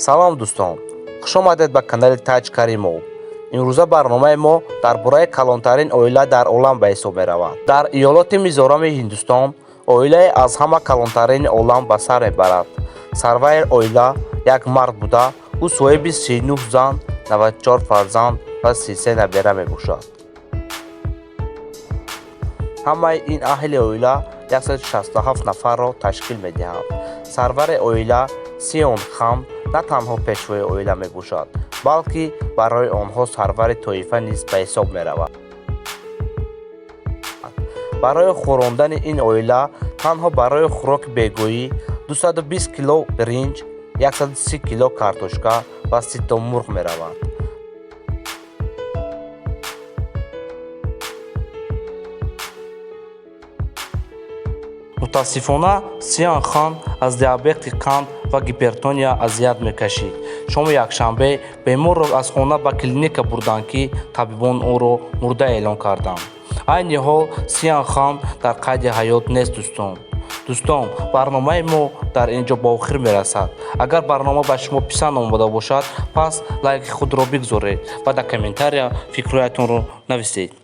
Салом, дӯстон, хушомадед ба канали Таҷ Каримов. Имрӯза барномаи мо дар бораи калонтарин оила дар олам ба ҳисоб меравад. Дар иёлоти Мизорами Ҳиндустон оилае аз ҳама калонтарини олам ба сар мебарад. Сарвари оила як мард буда, ӯ соҳиби 39 зан, 94 фарзанд ва 33 набера мебошад. Ҳамаи ин аҳли оила 167 нафарро ташкил медиҳанд. Сарвари оила Сион Хан на танҳо пешвои оила мебошад, балки барои онҳо сарвари тоифа низ ба ҳисоб меравад. Барои хӯрондани ин оила танҳо барои хӯроки бегоҳӣ 220 кило биринҷ, 130 кило картошка ва 30 то мурғ меравад. Мутаассифона, Сиян Хан аз диабети қанд ва гипертония азият мекашид. Шоми якшанбе беморро аз хона ба клиника бурданд, ки табибон ӯро мурда эълон карданд. Айни ҳол Сиян Хан дар қайди ҳаёт нест. Дӯстон, барномаи мо дар ин ҷо ба охир мерасад. Агар барнома ба шумо писанд омада бошад, пас лайки худро бигзоред ва дар комментария фикрҳоятонро нависед.